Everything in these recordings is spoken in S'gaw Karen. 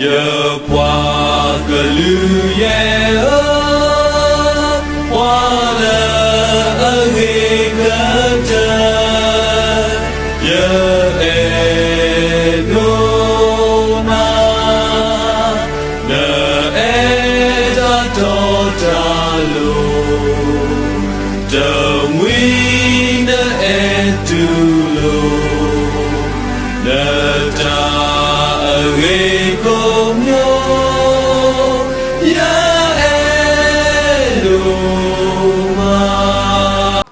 ယပှၤကလုာ်ယဲၢ်ဧၢ, ပှၤလၢအဂ့ၤကတၢၢ်, ယအဲၣ်ဒိးနၤ, နအဲၣ်တၢ်တီတၢ်လိၤ, တမှံၤနအဲၣ်တူၢ်လိာ် နတၢ်အဂ့ၤကိးမံၤ, ယအဲၣ်ဒိးမး.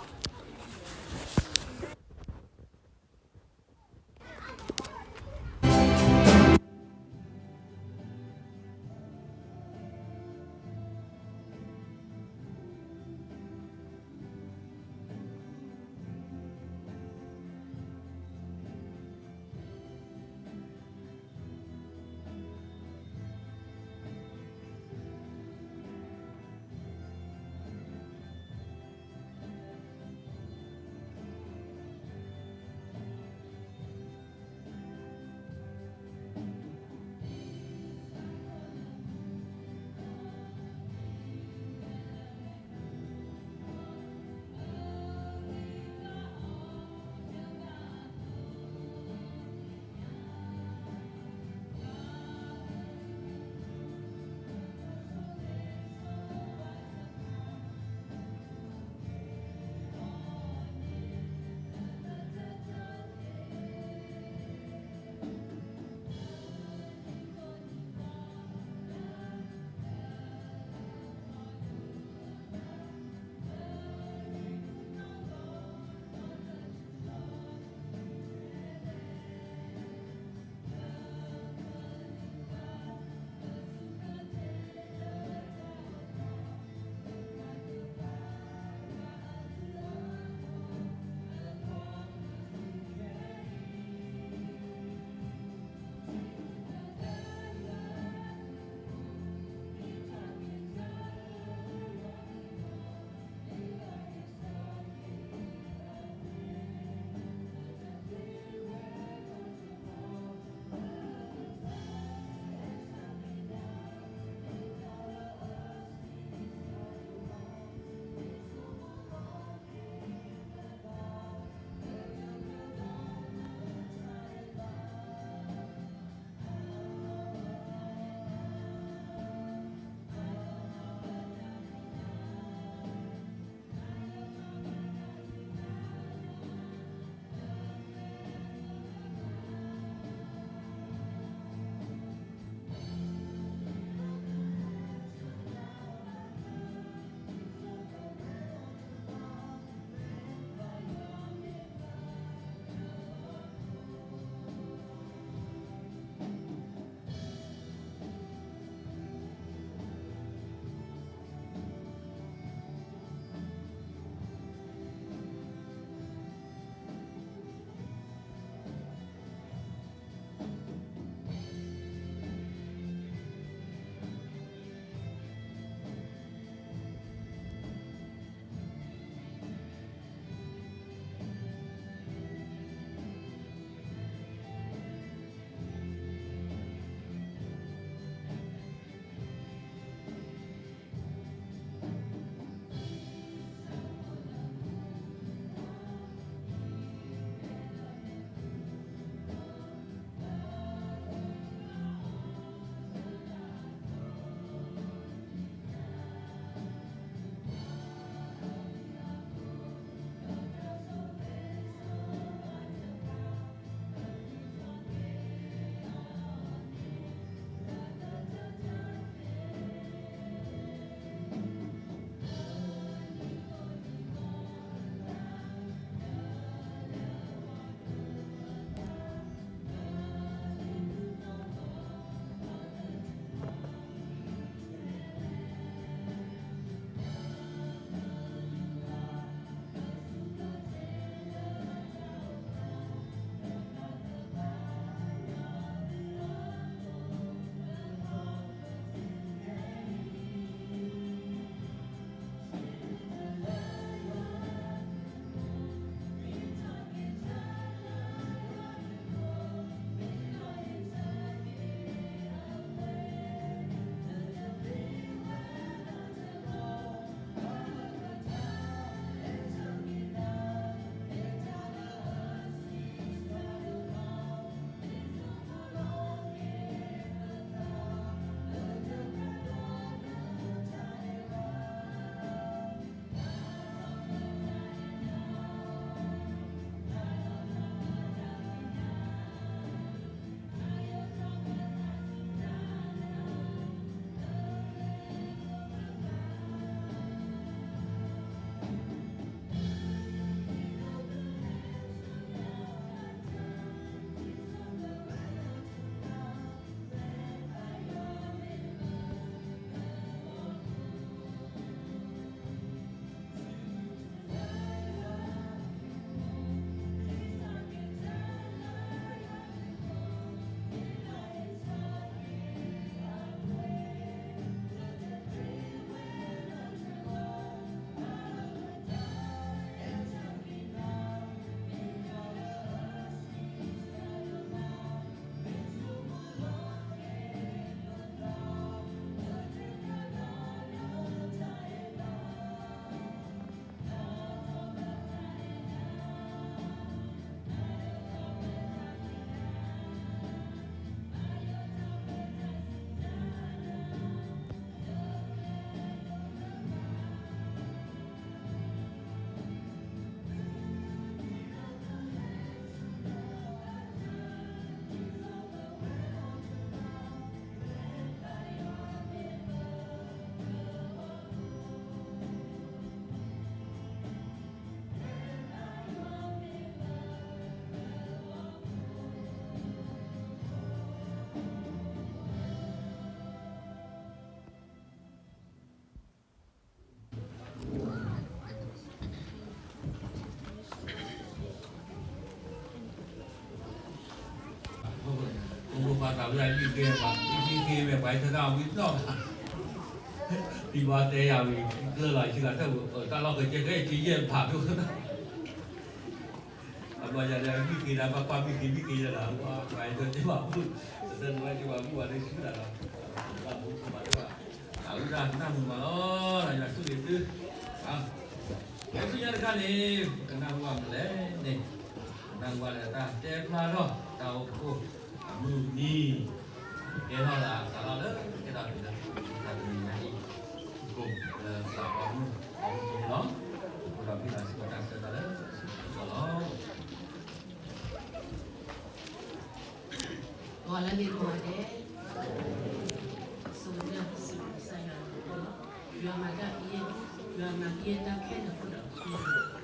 မံခ့မ့ၢ်ပှၤအံၤထၢတၢ်ဝံၤနီၢ်ဘၣ်, ဒံးဘၣ်တဲယၤဝံၤ ကျၢၢ်လီၤဆံဂၤတၢ်ဝံၤ တၢ်လီၢ်ကဲကဲကဲ ယဲၢ်ဖးဒိၣ် အဘျီယၤဒီး မံခ့ဒီး ပှၤကွၢ်မံခ့ မံခ့ယၤဒီး ပှၤအံၤထၢတ့ၢ်ဘၣ်မူ, တၢ်တဝဲတ့ၢ်ဘၣ်မူဘၣ်ဒီးဆူဒၣ်ဒီး ဘၣ်မူဘၣ်ဒီး အဝံဒၣ်နၢ်မုာ်မးလီၤ, ယွၤဆိၣ်ဂ့ၤသု, လၢဆူညါတခါန့ၣ် ပကနၢ်ဟူဘၣ်မနုၤလဲၣ်န့ၣ်, ပနၢ်ဟူဘၣ်လၢတၢ်တဲဖျါထီၣ်တၢ်အိၣ်ဖှိၣ်အမုၢ်နံၤ, ကဲထီၣ်သးစးထီၣ်လၢကဲထီၣ်တနံၤညါအံၤ, ကိးလၢသးပှၢ်မုၢ်အမုၢ်နံၤန့ၣ်လီၤ, အဃိဒီးဖံသးစူၤတၢ်ဆၢတၢ်လၢဆူၣ်လီၤ ဂီၤလၢဂ့ၤကိးဂၤဒဲး, ဆိၣ်ဂ့ၤသုစံးဘျုးကစၢ်ယွၤအဘျုးအဖှိၣ်လီၤ. ယွၤမၤတၢ်ဖံးယဲၢ်, ယွၤမၤဖံးယဲၢ်တၢ်ခဲလၢာ်အဃိဒီး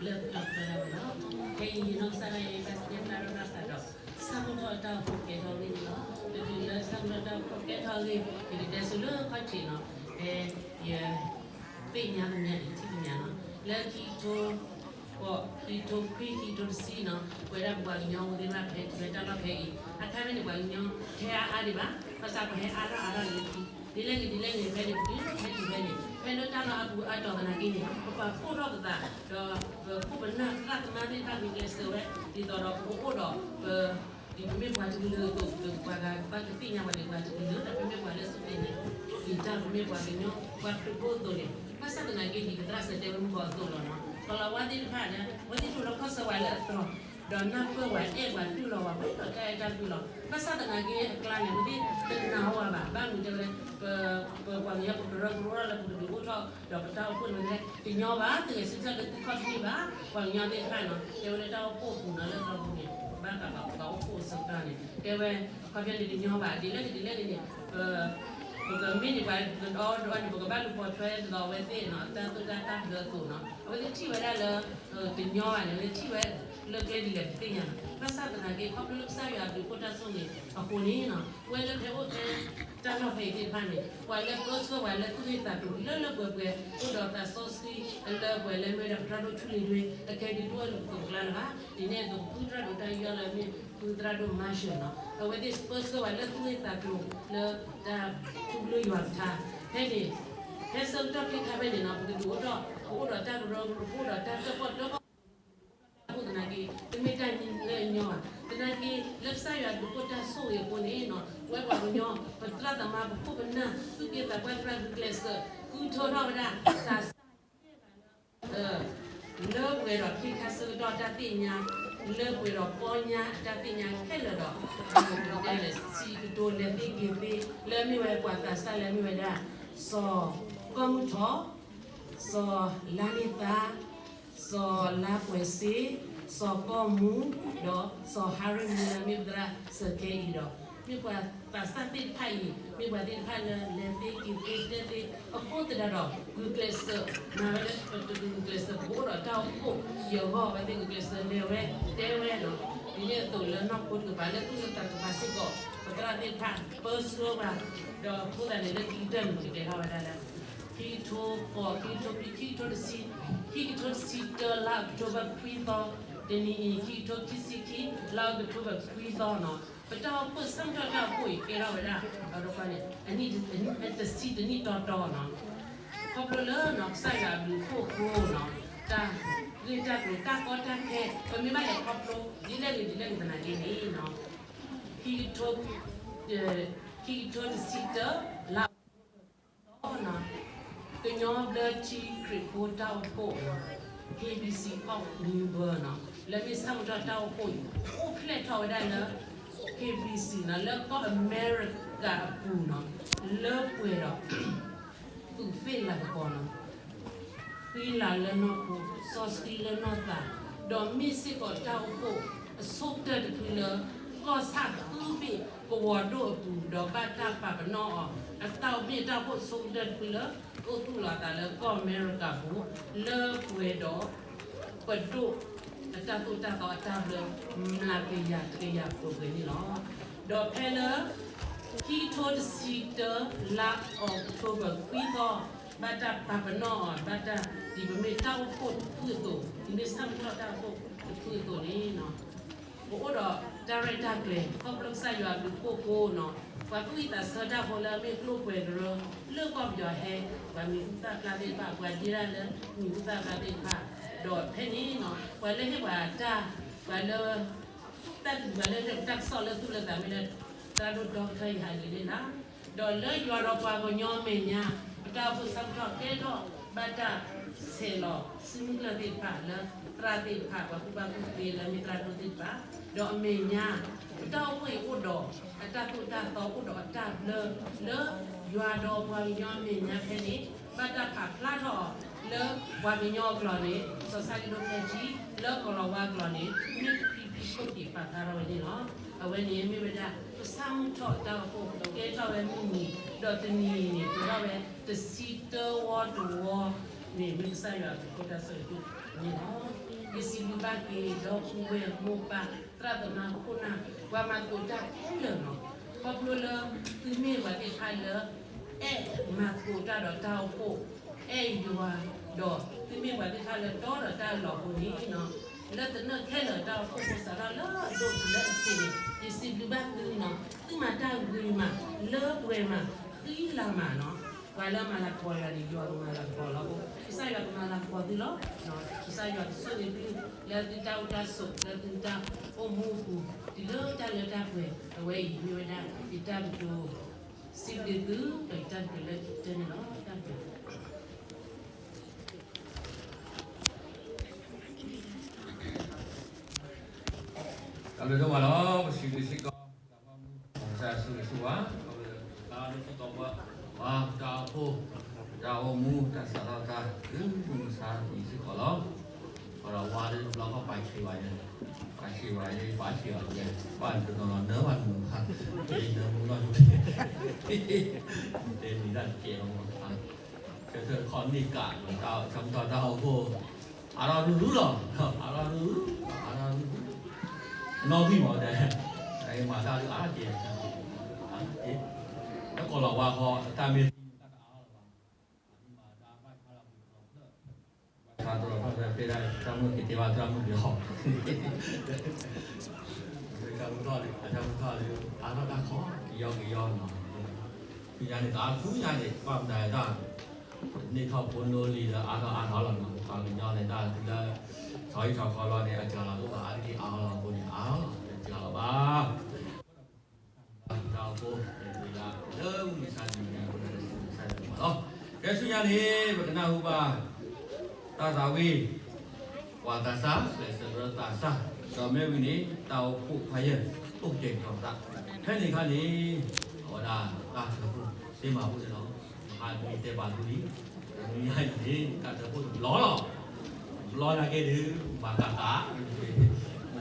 လၢပတီၢ်ပှဲၤဒၣ်ဝဲလီၤ. ခဲအံၤန့ၣ်နီၢ်ကစၢ်ဒၣ်ယဲ ယဘၣ်တဲဖျါထီၣ်တၢ်သးဒီး ဆၣ်ဖိကီၢ်ဖိတၢ်အိၣ်ဖှိၣ်ကဲထီၣ်ဂ့ၢ်န့ၣ်လီၤ. တချုးလၢဆၣ်ဖိကီၢ်ဖိတၢ်အိၣ်ဖှိၣ်ကဲထီၣ်ဂ့ၢ် ယကတဲဆိလၢခီၣ်ထံးနီၤ, ဖဲယ သ့ၣ်ညါကမံးအံၤထံၣ်ကမံးနီၤ, လၢခံကထိဃိး, ခံကထိခွံ, ခံကထိတဆံနီၤ, ပဝဲဒၣ်ပပှၤကညီဖိသ့ၣ်တဖၣ် ပဟဲတုၤဖဲတၢ်လီၢ်ဖဲအံၤ, အခါဖဲန့ၣ် ပှၤကညီထဲအါအါဒံးဘၣ်, ဘၣ်ဆၣ်ပှၤဟဲအါထီၣ်အါထီၣ်လၢခံ, ဒ်လဲၣ်ဂ့ၤဒ်လဲၣ်ဂ့ၤ ဖဲန့ၣ် ပတုၤဖဲတုၤဖဲန့ၣ်, ဖဲလၢတၢ်လီၢ်အါပူၤအါတီၤသနာ်က့န့ၣ် ပပာ်ဖှိၣ်ထီၣ်ပသး, ဒီးပခိၣ်ပနၢ်သရၣ်သမါသ့ၣ်တဖၣ်ဂုာ်ကျဲးစၢးဝဲ, ဒ်သိးဒီးပကအိၣ်ဒီးပ ဒ်ပမ့ၢ်ပှၤတကလုာ်အသိး ပပှၤဂၤဘၣ်ကသ့ၣ်ညါပှၤဒ်ပှၤတကလုာ်လၢ ပမ့ၢ်ပှၤလၢစူၢ်က့ၤနာ်က့ၤတၢ် ပမ့ၢ်ပှၤကညီ ပှၤခရံာ်ဖိအသိးန့ၣ်, ဘၣ်ဆၣ်သနာ်က့ ဒ်ပသရၣ်စၢၤတဲဝဲမုၢ်ဂီၤအသိးလီၤနီၤ, ကလီၤဝါသ့ၣ်တဖၣ်ဒီး အဝဲသ့ၣ်ထူၣ်လီၤခီၣ်ဆၢဝဲလၢအသီ, ဒီးနၢ်ပၢၢ်ဝဲအဲၣ်ဝဲတူၢ်လိာ်ဝဲ ဝဲဒီးတၢ်အဲၣ်တၢ်ကွံလီၤ, ဘၣ်ဆၣ်သနာ်က့အကျါန့ၣ် အဝဲသ့ၣ်တနာ်ဝဲဘၣ်, ဘၣ်မနုၤတဲဝဲ, ပ ပပှၤကညီ ပကရၢကရိလၢပကဒုးအိၣ်ထီၣ် ဒီးပတၢ်အိၣ်ဖှိၣ်န့ၣ် တညီဘၣ်, တဂဲၤဆၢထၢၣ်လၢသုခီၣ်တဘ့ၣ်ဘၣ်, ပှၤကညီသ့ၣ်တဖၣ်နီၤ, တဲဝဲလၢတၢ်အိၣ်ဖှိၣ်အပူၤနီၤ လၢသီပူၤန့ၣ် ဘၣ်ဃးဘၣ်ပှၤအိၣ်ဖှိၣ်အဆၢကတီၢ်န့ၣ် တဲဝဲ အခီပညီန့ၣ်တညီဘၣ်, ဒ်လဲၣ်ဂ့ၤဒ်လဲၣ်ဂ့ၤန့ၣ် ပ ပကမ့ၢ်န့ၣ်ပှၤကဒီဒီန့ၣ် ပကဘၣ်လူၤပိာ်ထွဲဒ်သိးအဝဲသ့ၣ်နီၤ တၢ်သိၣ်တၢ်သီအသိးနီၤ, အဝဲသ့ၣ်ထံၣ်ဝဲဒၣ်လၢ တညီဘၣ်န့ၣ် အဝဲသ့ၣ်ထံၣ်ဝဲလၢကျဲဒ်လဲၣ်တသ့ၣ်ညါနီၤ, ဘၣ်ဆၣ်သနာ်က့ ခီဖျိလၢကစၢ်ယွၤအဘျုးအဖှိၣ်တၢ်ဆိၣ်ဂ့ၤအဃိန့ၣ်နီၤ, ပဝဲလၢပဟဲအိၣ်ဖဲတၢ်လီၢ်ဖဲအံၤသ့ၣ်တဖၣ်န့ၣ် ပှၤလၢပၢဆှၢပှၤလၢသူၣ်ဂ့ၢ်သးကျိၤလၢလၢပှဲၤပှဲၤ အိၣ်ဒီးသးစီဆှံ လၢပှဲၤလၢမ့ၢ်ဝဲဒၣ်ပသရၣ်ဒိၣ်ထူလ့ၤဒွဲ အခဲဒုးတအိၣ်လၢပသိးပကျါလၢၤဘၣ်, ဒ်န့ၣ်အသိး ဖုသရၣ်ဒိၣ်တၢ်ယီၢ်လၢမ့ၢ်ဖုသရၣ်ဒိၣ်မၤၡၢၤနီၤ, အဝဲသ့ၣ်ပၢဆှၢပှၤလၢသူၣ်ဂ့ၢ်သးကျိၤလၢတၢ်ထူကလုၢ်ယွၤကထါ, ဖဲန့ၣ် ဖဲဆၢကတီၢ်ခဲခါဖဲန့ၣ်နီၤ ပကဒုးအိၣ်ထီၣ် ပအိၣ်ဒီးတၢ်ကရၢကရိ ပအိၣ်ဒီးတၢ်တၢၣ်ပီၣ်တၢၣ်ပီ အဃိသနာ်က့ တမ့ၢ်တၢ်ညီလၢအညီဘၣ်. သနာ်က့ လၢကစၢ်ယွၤဒုးအိၣ်တၢ်ဆိၣ်ဂ့ၤအဃိန့ၣ်နီၤ ပဝဲပှၤကညီ ပသရၣ်သမါ ပခိၣ်ပနၢ် သူၣ်က့သးပှၢ်သရၣ်ဂုာ်ကျဲးစၢး ဃုထၢထီၣ်ဝဲဒၣ် သးစၢ်ယဲၢ်ဂၤလၢ လၢပှဲၤဒီးခ့ခါဆၢကတီၢ်တၢ်သ့ၣ်ညါ, လၢပှဲၤဒီးပီညါအတၢ်သ့ၣ်ညါခဲလၢာ်ဒီး ပကတဲလဲၣ်စံးကတိၤလဲၤသ့က့ၤသ့ လၢအမ့ၢ်ဝဲပှၤသးစၢ်လၢအမ့ၢ်ဝဲဒၣ် စီၤကီၢ်မုၢ်ထီၣ် စီၤလါန့ၢ်သါ, စီၤလါပှဲၤစ့, စီၤကီၢ်မူ, ဒီးစီၤဟါရ့ၣ်မူလၢမ့ၢ်ပသရၣ်စၢၤခဲအံၤဒီး မ့ၢ်ပှၤသးစၢ်သ့ၣ်တဖၣ်အံၤ မ့ၢ်ပှၤသ့ၣ်တဖၣ်လၢလဲၤသ့က့ၤသ့တဲသ့ အဃိသတးဒီး ဂုာ်ကျဲးစၢး မၤဝဲလၢပတဂုာ်ကျဲးစၢး ပကအိၣ်ဒီးတၢ်အိၣ်ဖှိၣ်ယဂီၢ် အဝဲသ့ၣ်ဂုာ်ကျဲးစၢးလဲၤဝဲတဲဝဲဒီး ဒ်န့ၣ်အသိးလၢနီၢ်ခိတကပၤ လၢသူၣ်လၢသးတကပၤစ့ၢ်ကီး ပသရၣ်သ့ၣ်တဖၣ် ပၢဆှၢဘၣ် ဒီးအဃိသတးန့ၣ် လၢခံကတၢၢ်န့ၣ် ပကတဲထီၣ်ဝဲဒၣ်လၢ ခံကထိဃိး, ခံကထိခွံ, ခံကထိတဆံ, ခံကထိတဆံတၢ လါအီးကထိဘၢၣ်ခွံသီ, တနံၤအံၤ ခံကထိခံဆံခံ, လါအီးကထိဘၢၣ်ခွံသီနီၤ, ပတၢ်အိၣ်ဖှိၣ် ဆၣ်မုၢ်ထီၣ်တၢ်အိၣ်ဖှိၣ်အံၤ ကဲထီၣ်ဝဲဒၣ် အဝဲန့ၣ် အနံၣ်တဆံတနံၣ်တီတီနီၤ, ခီဖျိလၢနီၤ ကစၢ်ယွၤအဘျုးအဖှိၣ်အဃိနီၤ, တၢ်ဂ့ၢ်တၢ်ကျိၤ တၢ်ကီတၢ်ခဲ ပမ့ၢ်ဘၣ်လဲၤခီဖျိ ဒ်လဲၣ်ဂ့ၤဒ်လဲၣ်ဂ့ၤသနာ်က့န့ၣ်နီၤ, ခံကထိ ခံကထိတဆံတၢ လါအီးကထိဘၢၣ်ခွံသီနီၤ, ကညီဘျၢထံခရံာ်ဖိတၢ်အိၣ်ဖှိၣ် K B C of New World နီၤ, လၢမ့ၢ်ဆၣ်မုၢ်ထီၣ်တၢ်အိၣ်ဖှိၣ်အံၤ အိၣ်ဖျဲၣ်ထီၣ်ဝဲဒၣ်လၢ K B C နီၤ, လၢကီၢ်အမဲရကၤအပူၤနီၤ, လၢပှဲၤဒီး သူးသ့ၣ်လၤကပီၤနီၤ, ဃံလၤလၢနီၢ်ခိ, စီဆှံလၢနီၢ်သး, ဒီးမ့ၢ်စ့ၢ်ကီးတၢ်အိၣ်ဖှိၣ်အဆိကတၢၢ်တဖုလၢ ကီၢ်ဆၣ်ဃုဘ့ၣ်ကဝီၤဒိၣ်အပူၤ ဒီးဘၣ်တၢ်ပာ်ပနီၣ်အီၤ, အတၢ်အိၣ်ဘ့ၣ်တၢ်အိၣ်ဖှိၣ်အဆိကတၢၢ်တဖုလၢ အိၣ်သူၣ်လီၤအသးလၢကီၢ်အမဲရကၤအပူၤ လၢပှဲၤဒီး ပဒိၣ်အတၢ်သိၣ်တၢ်သီအတၢ်ဘျၢ မျးကယၤတကယၤပှဲၤပှဲၤန့ၣ်လီၤ. ဒီးဖဲလၢ ခံကထိတဆံတၢ လါအီးကထိဘၢၣ်ခွံသီ ဘၣ်တၢ်ပာ်ပနီၣ်အီၤ ဘၣ်တၢ်ဒ်ပမ့ၢ်တၢ်အိၣ်ဖှိၣ်တဖုအသိး, ဒ်မ့ၢ်ဆၣ်မုၢ်ထီၣ်တၢ်အိၣ်ဖှိၣ်တဖုအသိးန့ၣ်, ပအိၣ်ဒီး တၢ်ရဲၣ်တၢ်ကျဲၤ ခီဖျိကစၢ်ယွၤအဘျုးအဖှိၣ်အဃိနီၤ, ပှၤသူၣ်ဝံၣ်သးဆၢတၢ်ဖိလၢအမ့ၢ်ကျိၣ်ပှဲၤကရၢ လၢကီၢ်ပယီၤဟဲ, ပှၤမံၤဟူသၣ်ဖျါသ့ၣ်တဖၣ်, ပှၤဒ့တၢ်လၢမံၤဟူသၣ်ဖျါသ့ၣ်တဖၣ်, ဒီးဖဲန့ၣ်နီၤ ပှၤလၢဟ့ၣ်ပှၤတၢ်, ပှၤလၢ တၢ်သူၣ်ပှၤလၢတၢ်ကစီၣ်လၢသူၣ်လၢသးမ့ၢ်လၢ သရၣ်ဒိၣ် doctor ယဟးလံၤလ့လး, ဒီးလၢယွၤဒီးပှၤကညီအမဲာ်ညါ, ပတၢ်အိၣ်ဖှိၣ်ဆၣ်မုၢ်ထီၣ်ကဲထီၣ်ဘၣ်တၢ်ဆဲးလီၤစုမုၢ်ကျၢၢ်သ့ၣ်တဖၣ်လၢသရၣ်သ့ၣ်တဖၣ်, ပှၤကူၣ်ဘၣ်ကူၣ်သ့လၢမ့ၢ်သရၣ်ဒိၣ်သ့ၣ်တဖၣ်, ဒီးအမဲာ်ညါ ပတၢ်အိၣ်ဖှိၣ်အံၤအိၣ်ဒီးအတၢ်သိၣ်တၢ်သီ အိၣ်ဒီးအတၢ်ဘျၢ လၢယွၤဒီးပှၤကညီအမဲာ်ညါဖဲန့ၣ် ဘၣ်တၢ်ပာ်ဖျါထီၣ်အီၤလၢပှၤကညီအကျိာ်န့ၣ်, စီၤစၢ်ကဒိၣ်ဖျဲၣ်ထံ လၢကီၢ်လီၤဝါအကျိာ်န့ၣ် မ့ၢ်တဖံဖံခိၣ်က့ၤပာ်ဖျါထီၣ်ဝဲန့ၣ်လီၤ. အဝဲန့ၣ်မ့ၢ်ဝဲဒၣ် ပဆၣ်မုၢ်ထီၣ်တၢ်အိၣ်ဖှိၣ် ကဲထီၣ်ဝဲမုၢ်နံၤ ဒီးတနံၤန့ၣ် ပှဲၤထီၣ်ဝဲတဆံတၢဝီတဝီန့ၣ် မ့ၢ်ကစၢ်ယွၤအဘျုးအဖှိၣ်တၢ်ဆိၣ်ဂ့ၤအဃိန့ၣ်လီၤ. ယစံးဘျုးဘၣ်က့ၤ ဒီပုၢ်ဝဲၢ်မိၢ်ပၢ် သရၣ်သမါခိၣ်နၢ် ပှၤမၤသကိးတၢ်ခဲလၢာ်နီၤ, ခီဖျိလၢသုမ့ၢ်ပှၤသ့ၣ်တဖၣ်လၢ အဲၣ်မၤသကိးတၢ်ဒီးတၢ်အိၣ်ဖှိၣ်, အဲၣ်ယွၤ, ဒီးသုမ့ၢ်ပှၤသ့ၣ်တဖၣ်လၢတီဒီးတၢ်အၢၣ်လီၤအဃိန့ၣ်နီၤ, လၢသနၢၣ်ခဲလၢာ်တၢ်အိၣ်ဖှိၣ်ဖိစးထီၣ်လၢအဒိၣ်တုၤလၢအဆံးန့ၣ် ယစံးဘျုးဘၣ်သုနီၤ, သုမၤတၢ်ဂ့ၤမး လၢပှဲၤမး ဃံလၤမးနီၤ, ပှၤလၢမၤလၤကပီၤယွၤန့ၣ် ယွၤကမၤလၤကပီၤလီၤ, ကစၢ်ယွၤကမၤလၤကပီၤသုလီၤ. ကစၢ်ယွၤကဆိၣ်ဂ့ၤသု လၢသုတၢ်အိၣ်တၢ်ဆိး လၢသုတၢ်အိၣ်တၢ်ဆိး လၢသုတၢ်လၢတၢ်ပှဲၤ, အဝဲအံၤမ့ၢ်ဝဲဒၣ် ယတၢ်ကတိၤ စံးဘျုးသု ဒီးယတၢ်ကတိၤလၢခံကတၢၢ်န့ၣ်လီၤ. တၢ်ဘျုး တၢ်ဘျုးဒိၣ်မးလီၤ. ပစံးဘျုးစ့ၢ်ကီး တၢ်ဘၣ်မူ ကစၢ်ယွၤဆိၣ်ဂ့ၤဆိၣ်ဝါ ခီဖျိလၢတၢ်လၢစ့ၢ်ကီးပှၤ ပှၤတၢ်အိၣ်ဖှိၣ် တၢ်အိၣ်မူ တၢ်စးထီၣ်တၢ် လၢမုၢ်မဆါတနံၤစ့ၢ်ကီးလီၤ. ကီးဒီးဝါလၢတဘျီဃီပာ်ဆံးဝဲန့ၣ်, ပာ်ဆံးဝဲန့ၣ် ပာ်ဆံးဝဲန့ၣ် ပာ်တနီၤနီၤနၢဘၣ်တနီၤဘၣ်, ကဲနၢမူနီၢ်ယိၤ တဲမံၤတၢ်တကဲလီၤမး, ဆၢထၢၣ်ခီၣ်န့ၢ်ကးလီၤ တၢ်အိၣ်ဆၣ်မုၢ်ထီၣ်တၢ်အိၣ်ဖှိၣ်, အါထီၣ်ရုရုလီၤ, အါထီၣ်ရုရု, အါထီၣ်ရုရု, နီၣ်ဂံၢ်မးတဲ, မၤတၢ်ဒုးအါကဲ, အါကဲ, လၢကီးလီၤဝါဃီ တၢ်မ့ၢ်သံတၢ်တအါလီၤဘၣ်, အမ့ၢ်မၤတၢ်ဘၣ်ဆါလီၤပူၤတနီၤဖျၢၣ် ဘၣ်ဆါတနီၤဖျၢၣ်ဖဲဒၣ် တၢ်မုၢ်က့ၤတဲဘၣ်သရၣ်မုၣ်က့ၤဟီၣ်, တၢ်မုၢ်ထီၣ်လံ တၢ်မုၢ်ထီၣ်လံ အါထီၣ်တၢ်ခီ ကယီကယီနီၤ, ဆူညါန့ၣ် တၢ်ဆူညါန့ၣ် ဘၣ်မတၤတၢ် န့ၢ်ထီၣ်ဖိနိလံဒီး အါထီၣ်အါထီၣ်လီၤနီၤ, ပှၤကညီန့ၣ် တၢ်တုၤလၢ ထီၣ်ဟံၣ်ထီၣ်ဃီလီၤန့ၣ် အစှၤလီၤတအိၣ်ဘၣ် အါတက့ၢ်အါလီၤအဃိန့ၣ် အါလီၤ တစှၤလီၤဘၣ် တၢ်အိၣ်ဖှိၣ် လၢမုၢ်မဆါတနံၤညါအဃိန့ၣ် ကစၢ်ယွၤမၤလီၤ. ကဲဆူညါန့ၣ် ပကနၢ်ဟူဘၣ် တၢ်သးဝံၣ် ပှၤသးစၢ် လၢစရၢသးစၢ် ဒီးမ့ၢ်ဝံၤန့ၣ် တၢ်အိၣ်ဖှိၣ်ခွါယဲၢ် အိၣ်ကတဲာ်ကတီၤသး ဖဲန့ၣ်အခါန့ၣ် အဝဲဒၣ်တၢ်ထၢဖှိၣ် စ့မၤဖိန့ၣ်လီၤ. မဟါမံၤတဲပာ်သုလံ တနံၤညါအံၤန့ၣ် တၢ်ထၢဖှိၣ်တဘျီလီၤ. တဘျီနာ်က့ဒုး မၤကၤသး မိၢ်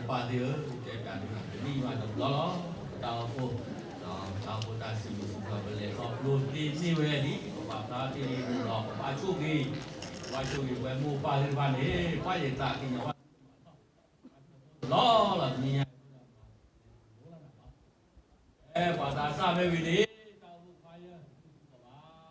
ပၢ်သ့ၣ်ဧၢ တဲပျးသု တနံၣ်ညါတဘျီလီၤ. တၢ်အိၣ်ဖှိၣ် တၢ်အိၣ်ဖှိၣ်တၢ်စံးဘျုးစံးဖှိၣ် ပလဲၤခီဖျိသ့န့ၢ်ဝဲလံ ပပာ်ဖျါသ့န့ၢ်လီၤ ပဘၣ်ဆိၣ်ဂ့ၤ ပဘၣ်ဆိၣ်ဂ့ၤပဝဲမိၢ်ပၢ်သ့ၣ်တဖၣ်န့ၣ် ပှၤယသးကညီၤဘၣ် တဘျီလီၤ တနံၤညါ ပှၤသးစၢ်မ့ၢ်ဝံၤန့ၣ် တၢ်အိၣ်ဖှိၣ်ခွါယဲၢ် တစူၤကီးဘၣ် တစူၤကီးတၢ်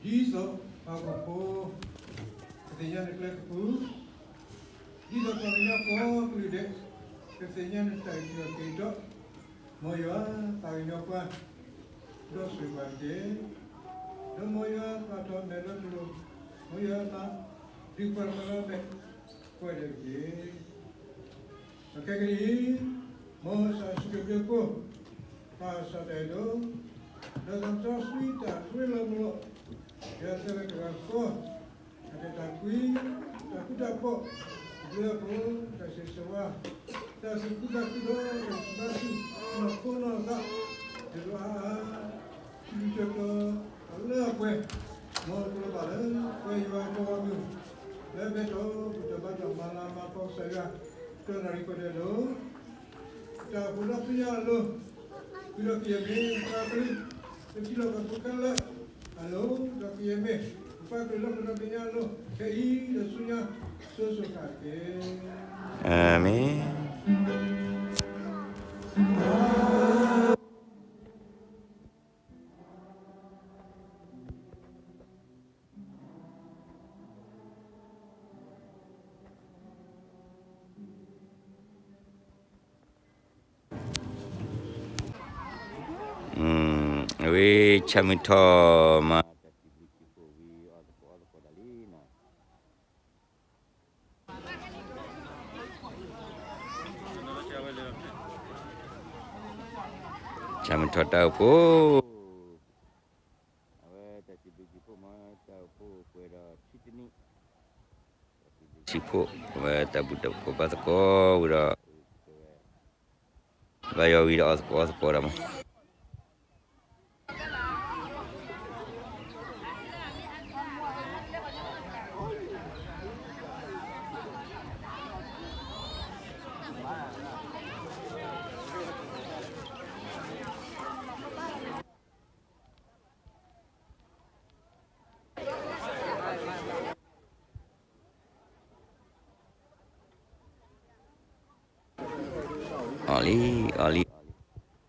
ဒ်သိးပှၤဟီၣ်ခိၣ်ဖိ ကသ့ၣ်ညါနကျဲကပူၤ, ဒ်သိးပှၤကညီကိးကလုာ်ဒဲး ကသ့ၣ်ညါနတၢ်အုၣ်က့ၤခီၣ်က့ၤဒီး, မ်ယွၤသးကညီၤပှၤ ဒီးဆိၣ်ဂ့ၤပှၤတက့ၢ်. ဒီးမ်ယွၤသးထီၣ်မဲာ်လၢပလိၤ, မ်ယွၤသးဒုးပှၤတဖၣ်လၢအမဲာ် ပှဲၤဒဲးတက့ၢ်. ဒီးခဲကနံၣ်အံၤ, မ်ကစၢ်ယ့ၣ်ၡူးခရံာ်အဘျုးအဖှိၣ်, ပၢ်ကစၢ်တၢ်အဲၣ်ဒိၣ်, ဒီးသးစီဆှံတၢ်ရ့လိာ်မုာ်လိာ်, ယွၤသးလၢတဂၤဃီ, တၢ်အဲၣ်တၢ်ကွံ, တၢ်ဃူတၢ်ဖိး, တၢ်ဘျုးတၢ်ဖှိၣ်, တၢ်ဆိၣ်ဂ့ၤဆိၣ်ဝါ, တၢ်သူၣ်ခုသးခုဒီး တၢ်စံးဘျုးစံး နီၢ်ခိနီၢ်သး, တၢ်လီၤအါအါ တုၤကတီၢ်လၢအပှဲၤ, မ်ကလိၣ်ဘၣ်လၢပှဲၤယွၤအပှၤဂီၢ်မုၢ်, လၢအဘဲထီၣ်ဘူၣ်ထီၣ်ဘါထီၣ်မၤလၤမၤကပီၤကစၢ်ယွၤ, တနၣ်ရံၣ်ပှဲၤဒဲးလီၤ. တၢ်အိၣ်ဖှိၣ်ဒီးပညါအလိၤ, ဃုာ်ဒီးကယဲၢ်မ့ၢ်တၢ်ကလုၢ်, ပထံၣ်လိာ်ကီၢ်ခိၣ်ခဲလၢာ်အလိၤ, ဒီးကယဲၢ်မ့ၢ်ပပှၤကလုာ်လၢအိၣ်ဖှိၣ်ဒီးပညါအလိၤ, ခဲအံၤဒီးဆူညါ, စိၤစိၤဃၣ်ဃၣ်တက့ၢ်. အၤမ့ၣ်. အဝဲဆၣ်မုၢ်ထီၣ်မး တၢ်စံးဘျုးစံးဖှိၣ်ဝံၤ အီၣ်သကိးအီသကိးတၢ်လံနီၤ. ဆၣ်မုၢ်ထီၣ်တၢ်အိၣ်ဖှိၣ်, အဝဲတၢ်စံးဘျုးစံးဖှိၣ်မး တၢ်အိၣ်ဖှိၣ်ပှဲၤဒီးခံတနံၣ်, စံးဖှိၣ် အဝဲတၢ်ဘူၣ်တၢ်သကိးဘါသကိးဝံၤဒီး ဘါယွၤဝံၤဒီးအီၣ်သကိးအီသကိးဒီးမး. အီၣ်လံ,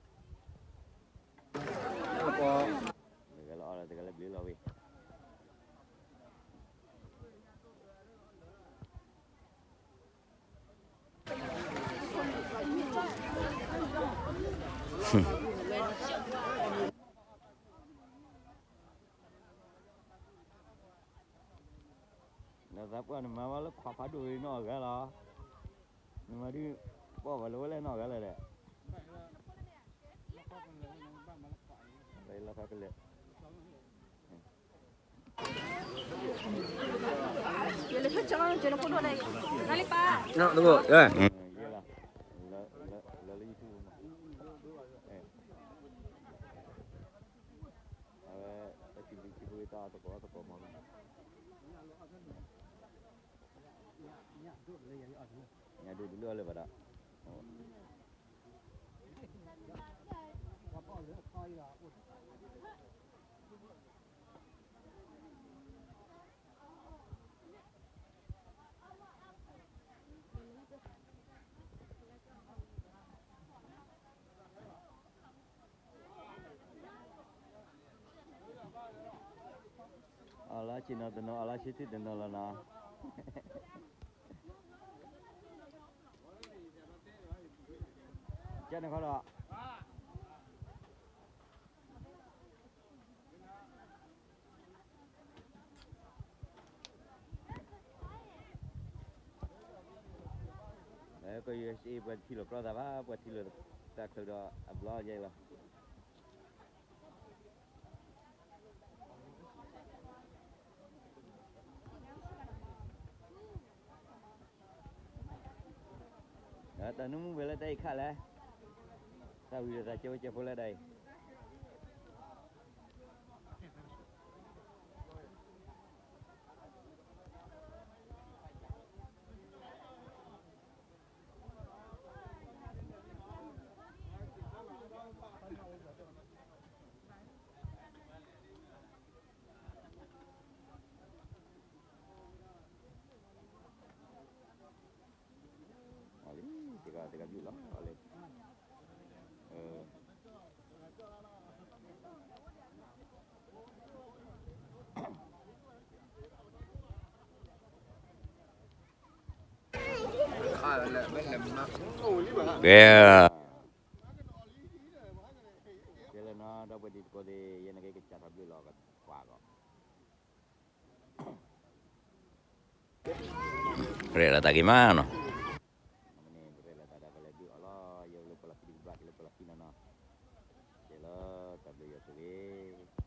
အီၣ်လံ, အီၣ်လံ, တဂၤလၢအီၣ်လီၤ တဂၤလၢဘျုးလီၤဝဲ. နသးပှၢ်နမၤဝဲလၢခွါဖးဒိၣ်ဝဲ နီၢ်အဂၤလီၤ. နမၤဒုး ပီၢ်ဘၣ်လၢဝဲလၢနီၢ်အဂၤလၢာ်ဒီး လီၤခီကလဲာ်. ယဲလၢ လၢလၢ YouTube မး. အဝဲ တၢ်စံးဘျုးစံးဖှိၣ်တၢ်အီၣ်သကိးအီသကိးမး. ညၣ်ဒိၣ်တလၢအီၣ်လၢၤဘၣ်ဒီး အီၣ်လၢဆ့ၣ်နီၤတနီၤ အီၣ်လၢဆ့ထံၣ်တနီၤလီၤနီၤ. ကန့ၣ်ခီဒီး ကီၢ် ယူအက်စ်အေ ပှၤတထံၣ်လိာ်ကြီသးဘၣ်, ပှၤထံၣ်လိာ်ကြီသးဘၣ်ပှၤထံၣ်လိာ်တၢ်ချၢဒီးအဘျီယဲလီၤ. တၢ်နုမူဝဲလၢတၢ်အံၤခါလဲၣ်, တၢ်ဝံၤဒီးတၢ်ကဲဝဲကဲဖိလၢတၢ်အံၤ. အီၤလံ, တဂၤတဂၤဘျုးလီၤ, အီၤလံ, အၢ, ကဲ, ကဲလၢနီၤ ဒီပုၢ်ဝဲၢ်တံၤသကိးသ့ၣ် ယဲန့ၣ်က့ၤကစၢ်ထီၣ်ဘျုးလီၤကကွၢ်ဂီၢ် ရဲၣ်လီၤတၢ်က့ၤမးနီၤ, မ့ၢ်န့ၣ် ပရဲၣ်လီၤတၢ်ဒီးပလဲၤဒုးအီၣ်လီၤ ယဲလၢပလီၢ်ခံတကဘျၣ်က့ၤလၢပလီၢ်ခံနီၤနီၤ, ကဲလၢတၢ်ဘျုးယွၤဆိၣ်ဂ့ၤ